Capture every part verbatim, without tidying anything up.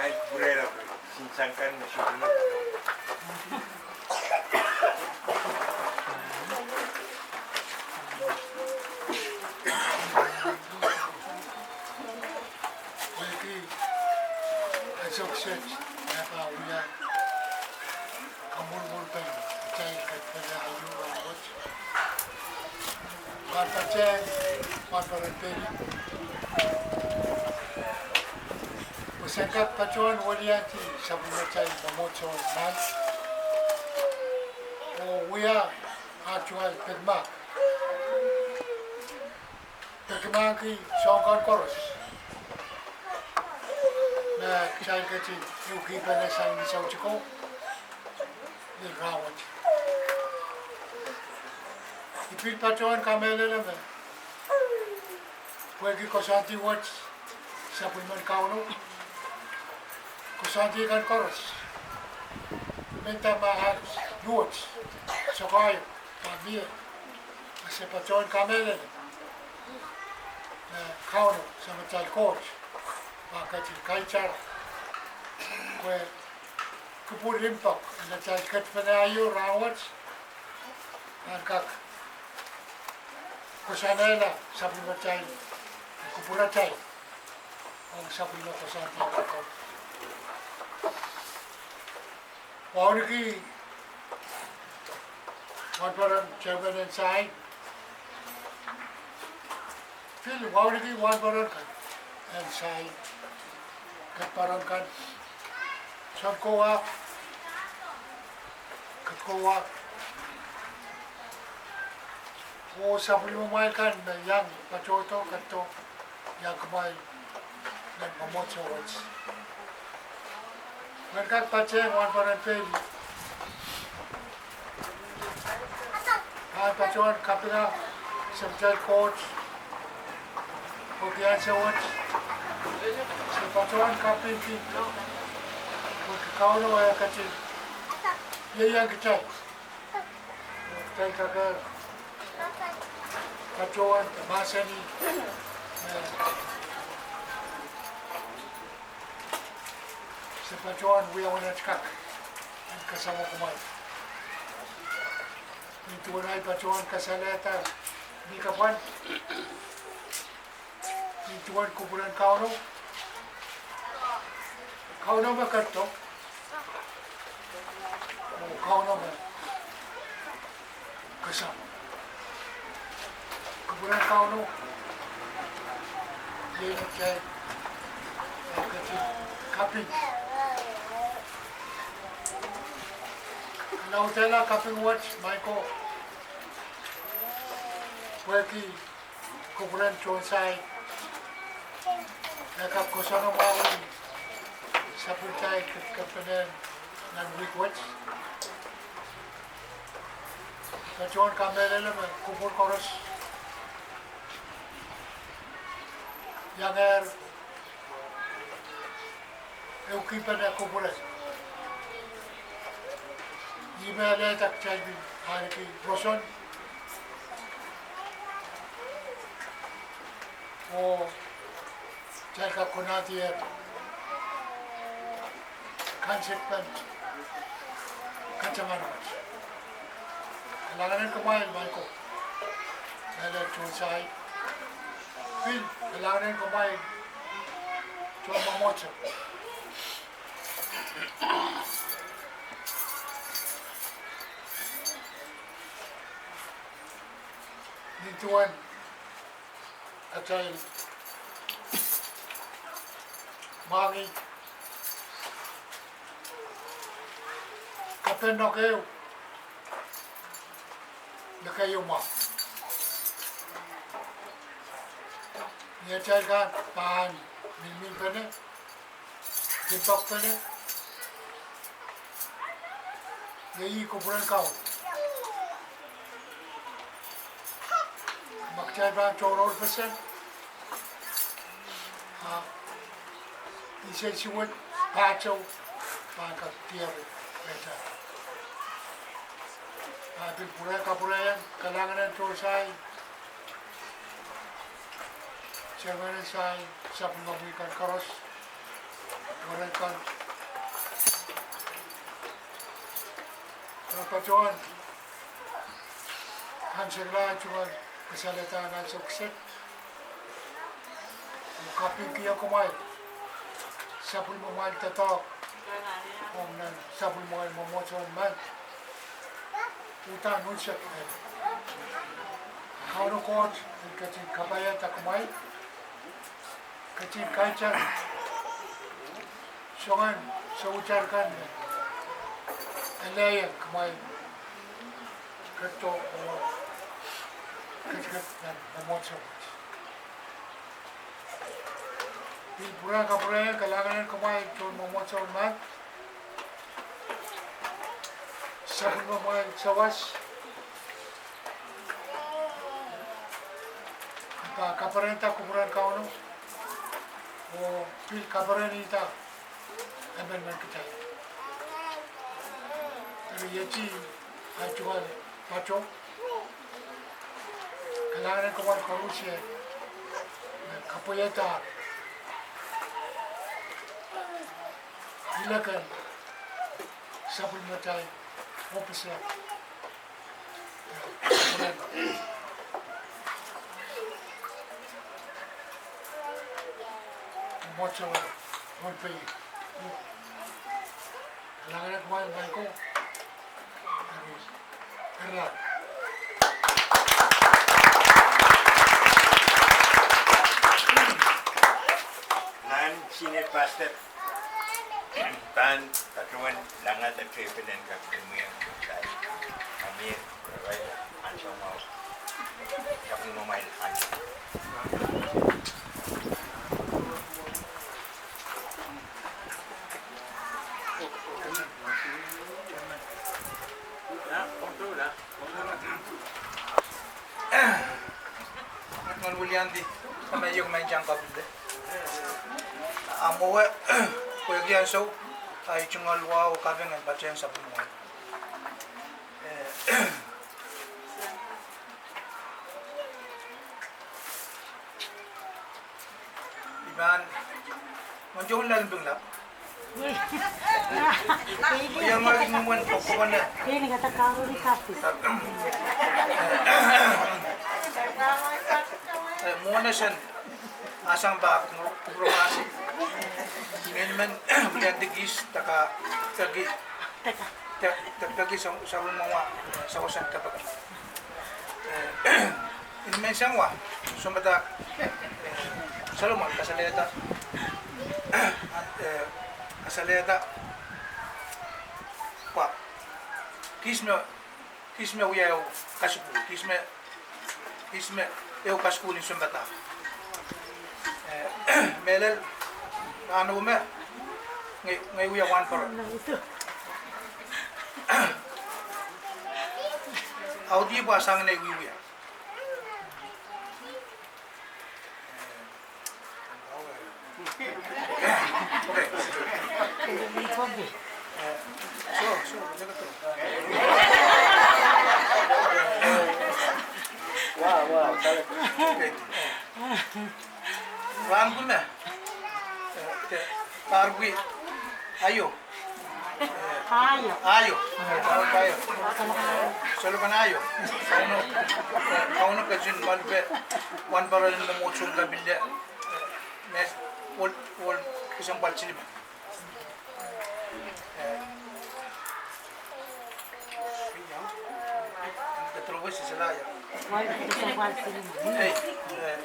Kupwurehla sinsang kan me sohte pwehki ansou kiset me pahn wia kamwurumwur pen atail kepene aio rahnwet. Pahn patehng wahnpoaron Peli pwe se en kak patohwan weliandi sapwellimatail mwomwohdiso nan oh wia actual pekmak pekimahki soahng kan koaros me kitail ketin ehukipene sang ni Sautiko ni rahnwet. I pil patohwan kamehlele me pwehki koasoandi wet sapwellimen Kauno, koasoandi kan koaros, mendahte ma aht luwet sokaio pahn mie, a se patohwan kamehlele me Kauno Samatail Koht pahn ketin kaitara pwe kupwur limpoak en atail kepene aio rahnwet pahn kak koasoanehla sapwellimatail, kupwuratail ong sapwellime koasoandi kan koaros. Wauneki wahnpoaron chairman en Sai, pil wauneki wahnpoaron kan en Sai, ketipoaron kan, sounkowa, ketikowa, oh sapwellimamwail kan me iang patohdo, ketido iang kumwail nan mwomwohdiso wet. Mwein kak patehng wahnpoaron Peli, I patohwan kapinga Samatail Koht pwehki ansou wet, se patohwan kapingki pwehki Kauno e ketin ieiang kitail, kitail kak patohwan mahsanih me se patohwan wia wenet kak en kasamwo kumwail. Nin duwen ahi patohwan kasalehda ni kapwan, nin duwen kupwuren Kauno, Kauno me ketido oh Kauno me kasamwo. Kupwuren Kauno iei me kitail ketin kaping, kalaudehla kaping wet, maing ko, pwehki kupwuren Tohn Sai e kak koasoange mwahu sapwellimatail kepene nan wihk wet. Patohwan kamehlele me kupwur koaros iangehr ehukipene kupwure. Ih me alehda kitail pil ahneki roson oh kitail kak konehdier kansensuwed, kataman wet. Kalahngan en kumwail, maing ko, mehlel Tohn Sai, pil kalahngan en kumwail tohn mwomwohdiso. Nin duwen atail mwahngih, kapehnok ehu me keieu mwahu, ni atail kak pahn mihmihpene, limpoakpene, iei kupwuren Kauno. Ma kitail pahn tohrohrpeseng, a insensuwed, pahtou pahn kak diar rehtail. A pil pwurehng kapwurehiong kalahngan en Tohn Sai, chairman en Sai, sapwellimomwi kan koaros, Weren kan, patohwan kaunselor tungoal kasalehda nan soukset, oh kapingkihong kumwail sapwellimamwail doadoahk ong nan sapwellimamwail mwomwohdiso en Mad. Uhdahn unsek me Kauno Koht en ketin kapaiada kumwail, ketin kaidehn soangen soutar kan me elehieng kumwail ketido oh ketiket nan mwomwohdiso wet. Pil pwurehng kapwurehng kalahngan en kumwail tohn mwomwohdiso en Mad, sapwellimamwail sawas, pahn kaperenda kupwuren Kauno oh pil kaperenihda emenemen kitail. Eri iei ahi tungoal pato. Kalahngan en kumwail koaros me kapwaiadahr ilek en sapwellimatail ohpis en mwomwohdiso en Pohnpei. Kalahngan en kumwail maing ko. Eri, eri, nan senior pastor pahn patohwan langada tepin en kak imwiong kitail. Amie, eri, ansou mwahu. Sapwellimamwail ansou. Ngehi wiliandi, kemeiek me I sang kapilda. Ahmw wehwehki ansou, ahi tungoal wahu kaping en patehng sapwellimomwail. Eh, I pahn, men tohn lel mpinglap. Ia, ma kin mwen pokpokon. Eh, mwohn esen, a sang pak kupwuromwahs. Menimen, menimen wiliandi kis, taka, taki. Te, te peki sa, sapwellimomwa, eh, sawas en kepeke. Eh, I men sang wa, sounpadahk, eh, Solomon kasalehda, eh, kasalehda, pwe, kis me, kis me wia ehu kasukuhl, kis me kis me ehu kasukuhl en sounpadahk. Eh, mehlel, rahno me, ngehi, ngehi wia wahnpoaron. Audih pwe sang nei wiewia. Rahn pwukat me, eh, pahr pwukat, aio. Aio. Aio. Solokan aio. Kauno, eh, Kauno ketin malipe wahnpoaron en mwomwohdiso en Kapilda, eh, me ohl, ohl kesempwal silimen. Eh, eh,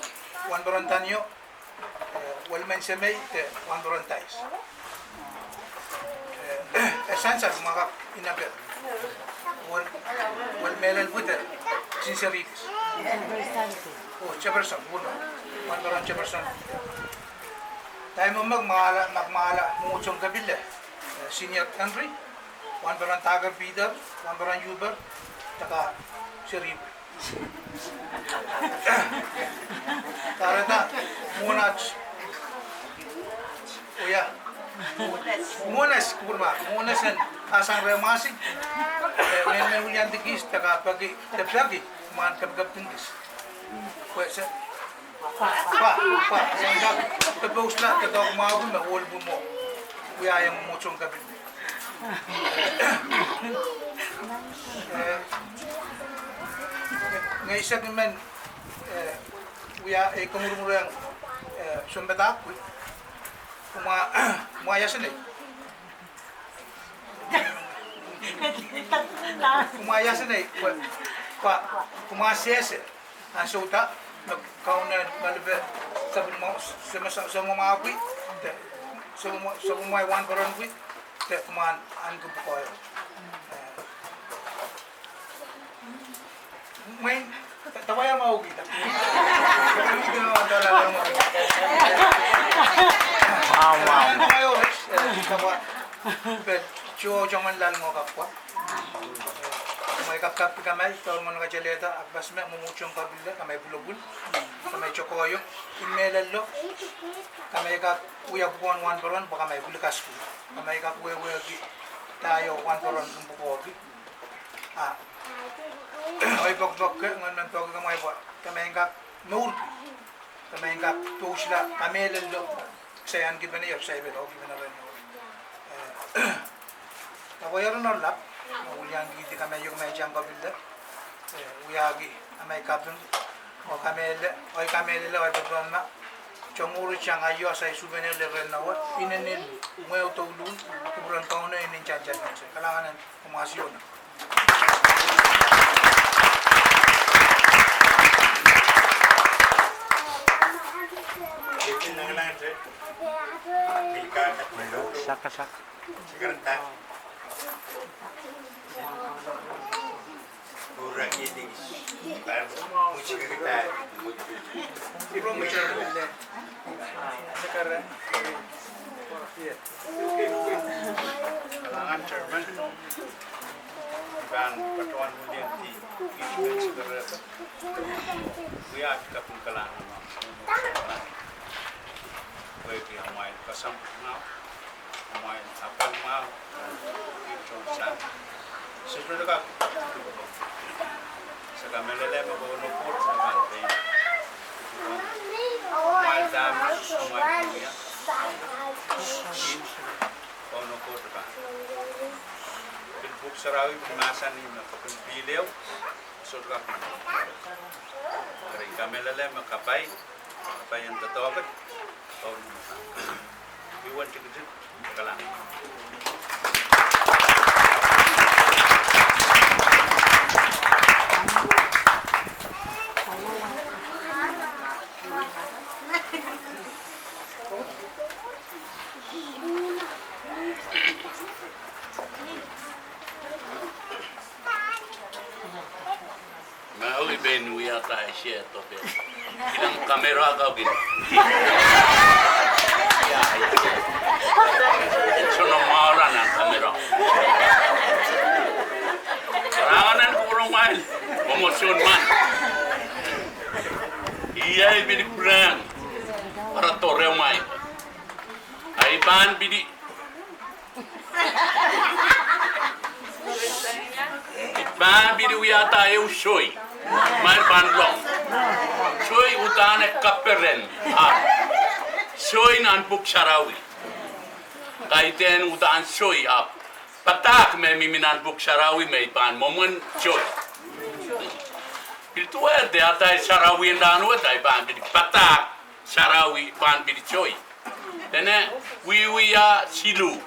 wahnpoaron Tanio, eh, Welmen Semei, de wahnpoaron Tais. Eh, e sansal ma kak inapel. Wel, wel mehlel pwukat, Sinserikis. Oh, Jefferson, pwukat. Wahnpoaron Jefferson. Dahme ma kumwail, ma kumwail, mwomwohdiso en Kapilda, eh, Senior Henry, wahnpoaron Daker Peter, wahnpoaron Uber, taka Seri. Kahrehda, mwohn at. Oh ia. Mwohn at, kupwuromwail. Mwohn at en a sang rehmwahsi. Eh, menimen wiliandi kis, taka peki, de peki, mwahu en kepikepdi kis. Pwe se, pwa, pwa, se nda, pepous la, de doadoahk mwahu me ohl pwukat mwo. Wia iang mwomwohdiso en kapinga. Eh, ngehi sehse men, eh, wia ei kemurumur en, eh, sounpadahk wet. Kumwa, kumwa ia senei. Kumwa ia senei, kumwa, kumwa sehse. Ansou da, me Kauno malipe, sapwellimomwi, se me sa-, sapwellimomwi pwe, de, sapwellimomwi, sapwellimomwi wahnpoaron pwe, de, kumwa ahneki pwukoa. Eh, mwein, da, da wai ma oki da. Wow, wow. Pwe, soh, soangen lel me kapwa. Kamwail kapakap, kamwail, Kauno men kasalehda, ahpw pasi me mwomwohdiso en kapinga, kamwail pwulopwul, kamwail tokoyo, en mehlel lo, kamwail kak wia pwukoahn wahnpoaron, pwe kamwail pwili kasukuhl. Kamwail kak wehwehki, daio wahnpoaron kin pwukoahki. Ah. Oi pokpok ke, ngehi men peki kamwail pwe, kamwail kak mour. Kamwail kak pousla, kamehlel lo. Kitail ahneki pene, io, kitail pene, oki pene rehn. Eh, da wai iren oaralap, me weliankihdi kamwail ieu, kamwail iang kapinga. Eh, wiahki, amwail kaping, oh kamehlele, oi kamehlele, oi pepehn ma. Tohn mwuri sang aio, sai supenele rehn nowe, inenen, mwehu douluhl, kupwuren Kauno, inenen sansal. Kalahngan en Kumwa Siohn. Saka, saka. Kalahngan chairman, pahn patohwan wiliandi, kis men sikerep, wia kaping kalahngan. Pwehki amwail kesempwal mwahu, amwail apwal mwahu, ih tohn sang. Se sohte kak, se kamehlele me Kauno Koht me pahn pein. Amwail dahme, amwail wia. Kauno Koht pahn. Pil Pwuhk Sarawi pil mahsanih me kopil pihl ehu, sohte kak. Eri kamehlele me kapai, kapai en doadoahk, Kauno. Iwen tikitik, kalahngan. Ma wi pein wiahda ese tohpe. Kilang kamera kau kin. Soangen mwahu nan kamera. Kalahngan en kupwuromwail, mwomwohdiso mwahu. Iei pil pwurehng, para doare mwahu. Ahi pahn pil I pahn pil wiahda ehu soai, ma I pahn long. Soai uhdahn e kaperen, ah. Soai nan Pwuhk Sarawi. Kaidehn uhdahn soai, ah. Padahk me mihmi nan Pwuhk Sarawi me I pahn mwomwen soai. Pil duwehte atail sarawi en rahnwet, I pahn pil padahk sarawi, pahn pil soai. Dene, wiewia siluh.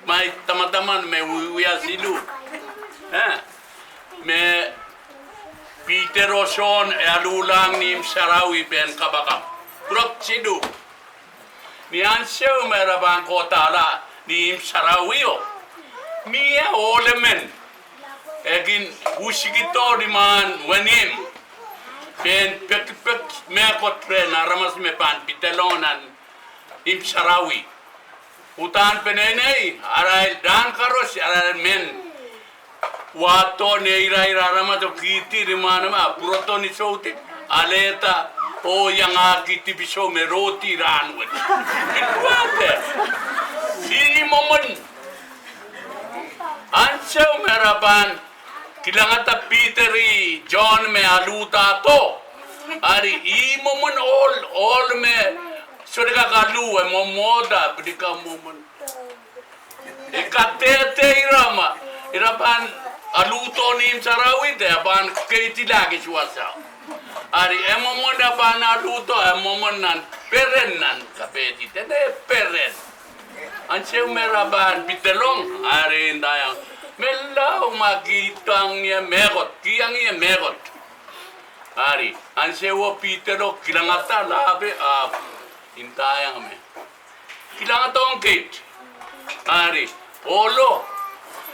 Ma I tamataman me wiewia siluh. Eh, me Piter oh Sohn e aluhlahng ni imw sarawi pwehn kapakap. Pwurok siluh. Ni ansou me re pahn kohdahla ni imw sarawio, mie ohl emen. E kin usikihdo ni mahn wenihmw. Pwehn pekipek mehkot rehn aramas me pahn pidelong nan imw sarawi. Uhdahn peneinei, arail rahn koaros, arail men. Wahdo neirair aramas oh kihdi limwahn emen, pwurodo ni soutik, alehda, oh iangahki dipwisou me rohdi rahnwet. Pil duwehte. Ih mwomwen. Ansou me re pahn kilangada Piter oh Sohn me aluhdahdo. Ari ih mwomwen ohl, ohl me sohte kak alu, e mwomwohda, pil kak mwomwen. I kadehde ira ma ira pahn aluhdo nimw sarawi de e pahn keidihlahki wasa. Ari e mwomwen e pahn aluhdo, e mwomwen nan peren nan kapehdi, dene peren. Ansou me ira pahn pidelong, ari ndaiong, menlau ma kihdohng ie mehkot, kihong ie mehkot. Ari ansou Piter o kilangada lahpe, ahpw ndaiong me kilangada ong kiht. Ari ohlo,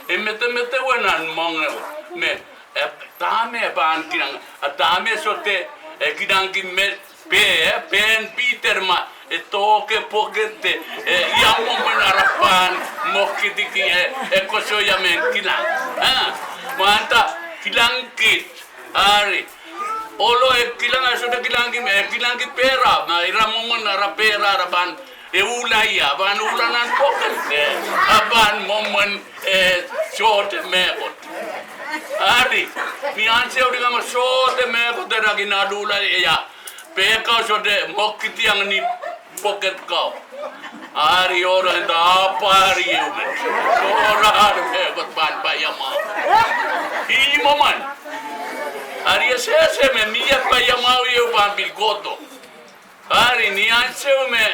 e medemedewe nan moangeo me, e, dahme pahn kilang, a dahme sohte, e kilangki me, pe, pehn Piter ma, e doke poked, e, ia mwomwen ara pahn mwekidki, e, e koasoia mehn kilang. A, mwahnda kilang kiht. Ari, ohlo e kilang, e sohte kilangki me, e kilangki pehra, ma ira mwomwen ara pehra, ara pahn, e uhla ia, pahn uhla nan poked, e, a pahn mwomwen, e, sohte mehkot. Ari, ni ansou likamw sohte mehkot ira kin aluhla ia, pehkau sohte mwekidihong ni poked kau. Ari ohlo nda, ahpw ari ehu me, sohte ari mehkot pahn paiamwahu. Ih mwomwen. Ari e sehse me mie paiamwahu ehu pahn pil kohdo. Ari ni ansou me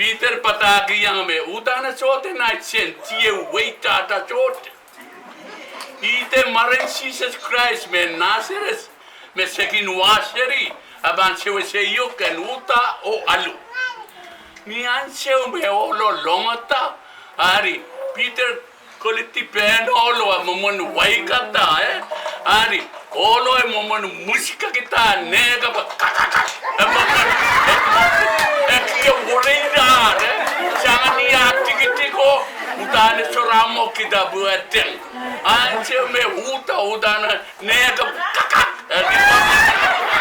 Piter padahkihong me, uhdahn e sohte nait sent, ih ehu weitahta sohte. Ihte mwaren Sises Krais mehn Nasaret, me se kin wahseri, a pahn sewese ioken uhda oh alu. Ni ansou me ohlo longada, ari Piter koledi pehn ohlo a mwomwen waikada, e, ari ohlo e mwomwen mwisikakida nehkap kakakak, e mwomwen, e, e kihwereirahr, e, sang ni ah tikitik o, uhdahn e sohte mwekidki pwe e teng. Ansou me uhda, uhdahn nehkap kakak, e,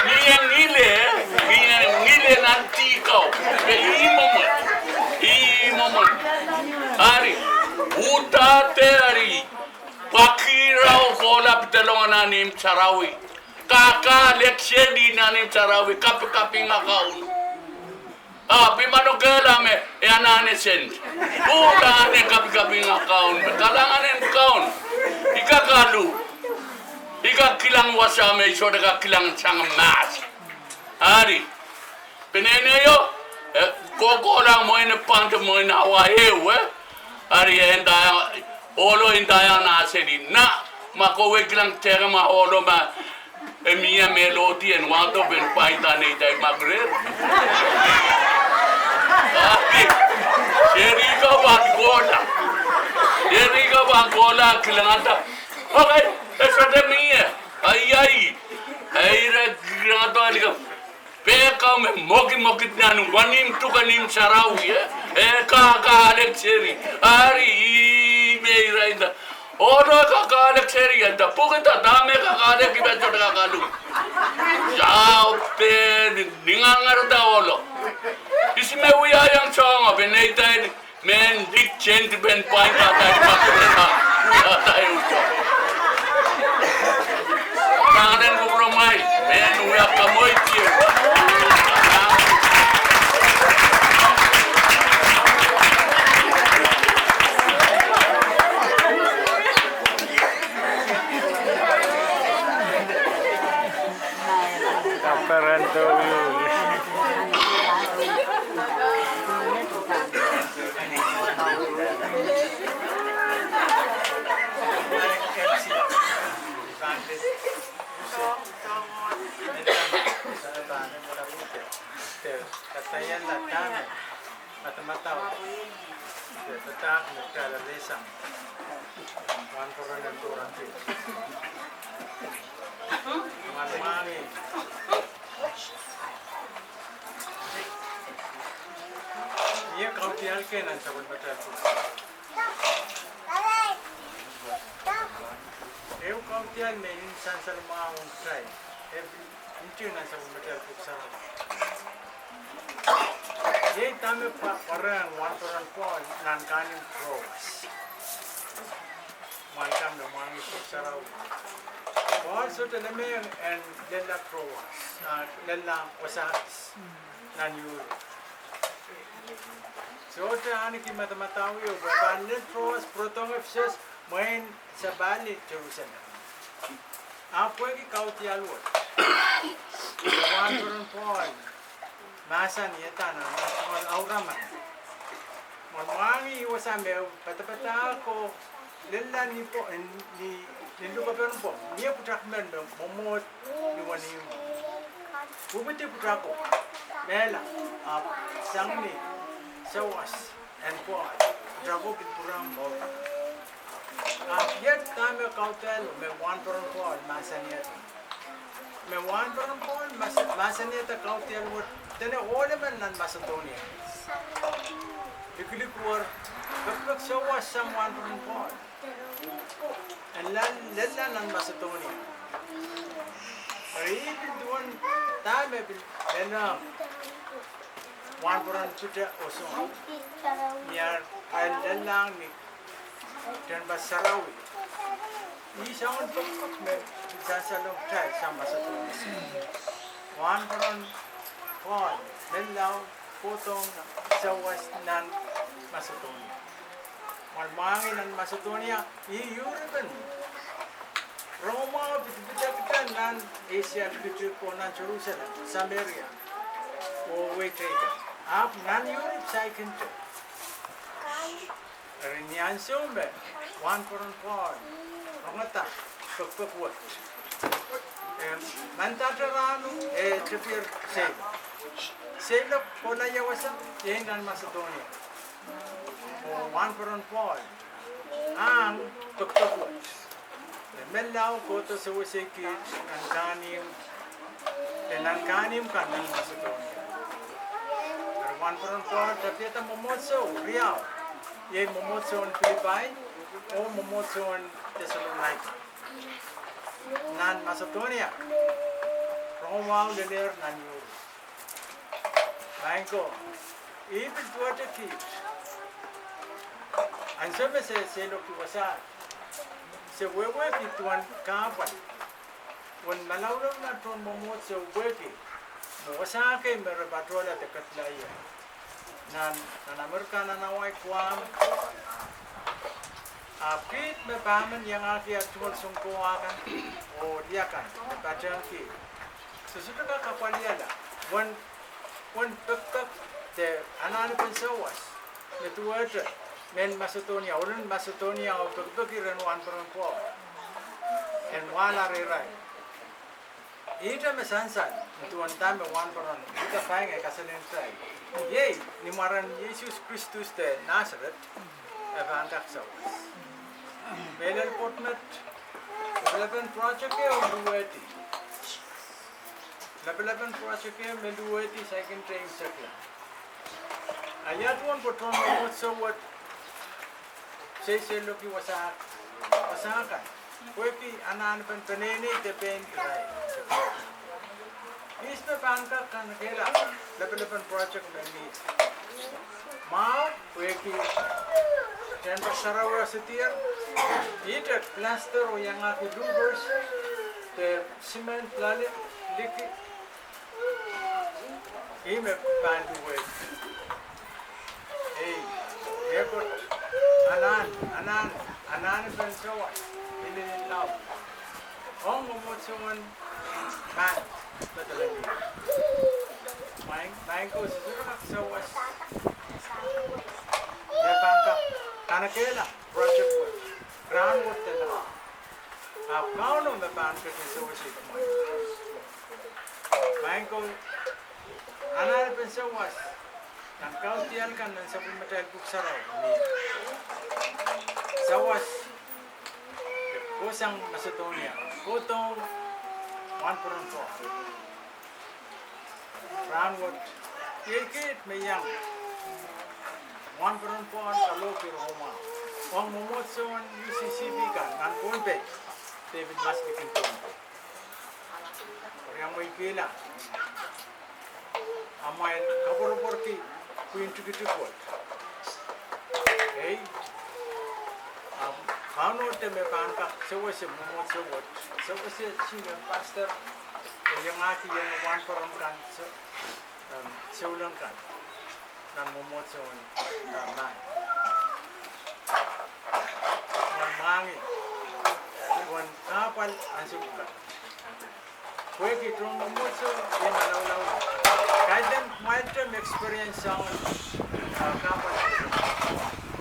ni e ngile, ni e ngile nan dih kau, e, ih mwomwen, ih mwomwen. Ari, uhdahn de ari, pwakihla oh kohla pidelong nan ihmw sarawi, kakahlek seli nan ihmw sarawi, kapikapinga Kaun. Ahpw I manokehla me e anahne sent, uhdahn e kapikapinga Kaun me kalahngan en Kaun, I kak alu, I kak kilang wasa me I sohte kak kilang sang mahs. Ari peneineio, e kohkohla mwein e pwand, mwein awa ehu, e, ari e ndaiong, ohlo ndaiong nah seli, nah, ma kowe kilang tehk ma ohlo ma e mie me lohdi, en wahdo pen pwainda neitail makirer. Ari seri ko pahn kohla, seri ko pahn kohla kilangada, okay, e sohte mie, ahi, ahi, e ira kilangada likamw, pehkau me mwekimwekid nan wenihmw tuken ihmw sarawi, e, e kakahlek seri. Ari ih me ira nda, ohlo kakahlek seri, e nda, pwukida, dahme kakahlek, I pahn sohte kak alu. Ia, oh, pil lingangarda ohlo. Ihs me wiahiong soahngo pen neitail mehn lik sent pen pwainda atail makirer, atail uso. Nanganen kupwuromwail, mehn wia kamweid ieu. Mie kaudiahl kei nan sapwellimatail pwuhk sarawi. Ehu kaudiahl me I sansal mwahu ong kitail, e pil nting nan sapwellimatail pwuhk sarawi. Iei dahme pwa-, pwarehng wahnpoaron Pohl nan kahnimw Troas. Mwahnakapw me mwahngih pwuhk sarawi, Pohl sohte nemeng en lella Troas, ah, lella wasa kis nan Europe. Sohte ahneki madamadau ieu pwe pahn lel Troas, pwurodohng Efisos, mwein sapahl ni Serusalem. Ahpw pwehki kaudiahl wet, Wahnporon Pohl mahsanihada nan tungoal auraman, mwohn mwahngih wasa me padapadahk oh lella ni po-, ni, ni lukepen pwong, mie pwutak men me mwomwohd ni wenihmwo. Pwupwidi pwutako, mehla, ahpw sang ni sawas en Pohl, pwutako pil pwurehng mour. Ahpw iet dahme kaudiahl me Wahnporon Pohl mahsanihada. Me Wahnporon Pohl mahs-, mahsanihada kaudiahl wet, dene ohl emen nan Masedonia likilik wet pekipek sawas sang Wahnporon Pohl en lel-, lella nan Masedonia. Eri ih pil duwen dahme pil lelohng Wahnporon Piter oh Sohn, ni ar, ar lellahng ni tehnpas sarawi. Ih soangen pekipek me pil sansalohng kitail sang Masedonia. Wahnporon Pohl menlau kohdohng sawas nan Masedonia. Mwohn mwahngih nan Masedonia, ih Europe-en rongamwahu pidipidekte nan Asia Tikitik oh nan Serusalem, Sameria, oh wehi teikan. Ahpw nan Europe saikinte. Eri ni ansou me Wahnporon Pohl rongada pekipek wet, e mandahte rahno e tepier seiloak. Seiloak kohla ia wasa? Iei nan Masedonia. Oh Wahnporon Pohl ahng pekipek wet, e menlau kohdo sewesei kiht nan kahnimw, e nan kahnimw kan nan Masedonia. Eri Wahnporon Pohl tapiada mwomwohdiso riau, iei mwomwohdisoun Pilipai oh mwomwohdisoun Tesalonaika nan Masedonia, rongamwahu lelehr nan Europe. Maing ko, ih pil duwehte kiht, ansou me se seiloakki wasaht, se wehwehki duwen kahpwal, uwen malaulau nan tohn mwomwohdiso pwehki me wasa kei me re patohla de kedlahie nan, nan Amerika, nan Hawaii, Guam. Ahpw kiht me pahmen iangahki aht tungoal sounkoa kan oh lih akan me patehng kiht, se sohte kak apwalihala uwen, uwen pekipek de anahnepen sawas me duwehte mehn Masedonia, ohlen Masedonia, oh pekipeki rehn Wahnporon Pohl en wahla rehrail. Ihte me sansal duwen dahme Wahnporon Piter pahinge kasalehiong kitail, iei ni mwaren Sises Kristus de Nasaret, e pahn kak sawas. Mehlel pwoat met, lapalapen project e luwehdi. Lapalapen project e me luwehdi saikinte imwisekla. A ia duwen pwe tohn mwomwohdiso wet se seiloakki wasa, wasa kan pwehki anahnepen peneinei de pein irail. Ihs me pahn kak kanekehla lapalapen project me mih mwahu pwehki tehnpas sarawi wet sidier, ihte plaster oh iangahki louvers de cement, lali, liki, ih me pahn luwehdi. Ei, mehkot, anahn, anahn, anahnepen sawas ililin laud ong mwomwohdisoun mahn Masedonia. Maing, maing ko, se sohte kak sawas me pahn kak kanekehla project wet rahnwet de lahpo. Ahpw Kauno me pahn ketin sewesei kumwail. Maing ko, anahnepen sawas nan kaudiahl kan nan sapwellimatail Pwuhk Sarawi, sawas kohsang Masedonia, kohdohng Wahnporon Pohl. Rahnwet, iei kiht me iang Wahnporon Pohl kalohki rongamwahu ong mwomwohdisoun U C C P kan nan Pohnpei, de pil mas likin Pohnpei. Riamweikihla amwail koapworopworki pwihn tikitik wet. Ei, ahpw Kauno de me pahn kak sewese mwomwohdiso wet, sewese senior pastor, oh iangahki iang wahnpoaron kan, se-, em, souleng kan. Mwomwohdiso en, ah, maing. Mwomwohdiso en maing. Uwen kahpwal ansou pwukat. Pwehki tohn mwomwohdiso ih malaulau. Kaidehn kumwail te experience soangen, ah, kahpwal.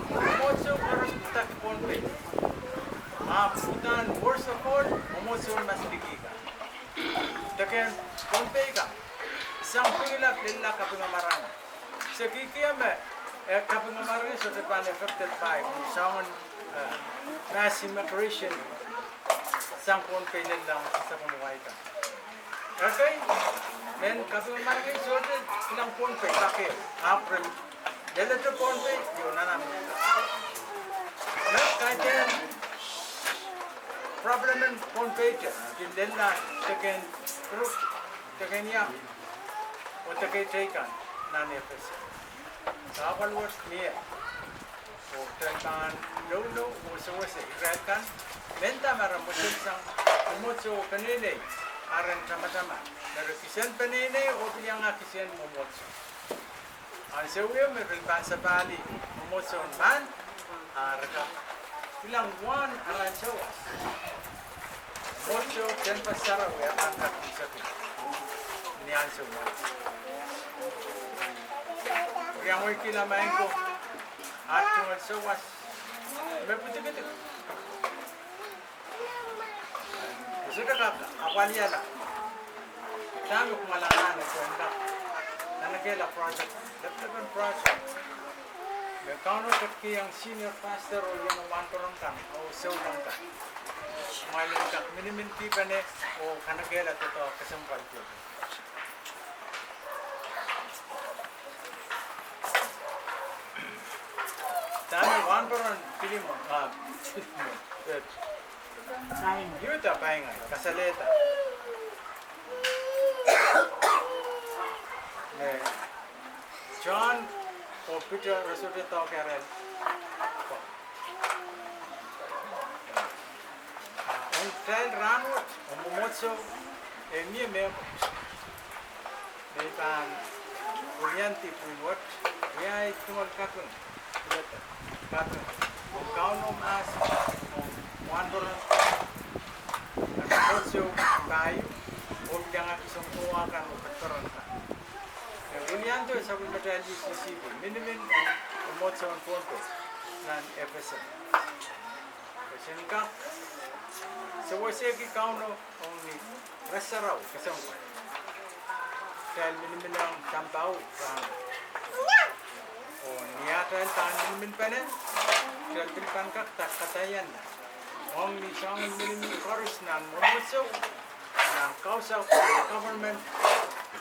Mwomwohdiso koaros pwutak Pohnpei. Ahpw uhdahn worst of all, mwomwohdiso en Masalikika. Deke Pohnpei ka, sang pwungla, lella kapinga marain. Se kihkihong me, eh, kapinga marain sohte pahn affected by soangen, eh, mass immigration sang Pohnpei lella sapwellimomwi kan. Ekei, mehn kapinga marain sohte kilang Pohnpei pak ehu. Ahpw re lelehte Pohnpei, io nan Amerika. Me kaidehn problem en Pohnpei te, kin lella deke en Ruk, deke en Iang, oh deke teikan nan FSM. Kahpwal wet mie. Oh kitail pahn loulou oh sewese irail kan, mehnda ma re mweselsang mwomwohdiso oh peneinei, aren tamataman. Me re kisehn peneinei oh pil iang kisehn mwomwohdiso. Ansou ehu me pil pahn sapahlih mwomwohdiso en maing, ah, re kak kilang wahn arail sawas. Mwomwohdiso, tehnpas sarawi e pahn kak unsek ni ansou me riang wehkihla maing ko, ah, tungoal sawas me pwidikidik. E sohte kak apwaliala. Dahme kumwail anahne pwe en kak kanekehla project, lepelepen project me Kauno ketikihong senior pastor oh iang wahnpoaron kan oh souleng kan. Kumwail en kak miniminpene oh kanekehla doadoahk kesempwal ko. Dahme wahnpoaron Pilimon, ah, Pilimon, eh, Iuda Paingai kasalehda? Me Sohn oh Piter re sohte doadoahk arail. Ah, ong kitail rahnwet, ong mwomwohdiso, e mie mehkot me I pahn wiliandi pwihn wet, wiahiong tungoal kaping, kaping, ong Kauno mahs, ong wahnpoaron, ong mwomwohdiso pahieu, oh iang kisong kowa kan oh patopato kan. E wiliandi sapwellimatail E C C, minimin en mwomwohdiso en Pohnpei nan FSM. Kitail en kak sewesehki Kauno ong ni rasarawi kesempwal. Kitail minimin ong sampah rahn. Oh ni atail pahn miniminpene, kitail pil pahn kak kadahiala ong ni soangen minimin koaros nan mwomwohdiso, nan kausar, government,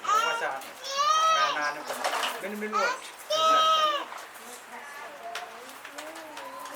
wasa, nan anahne minimin wet.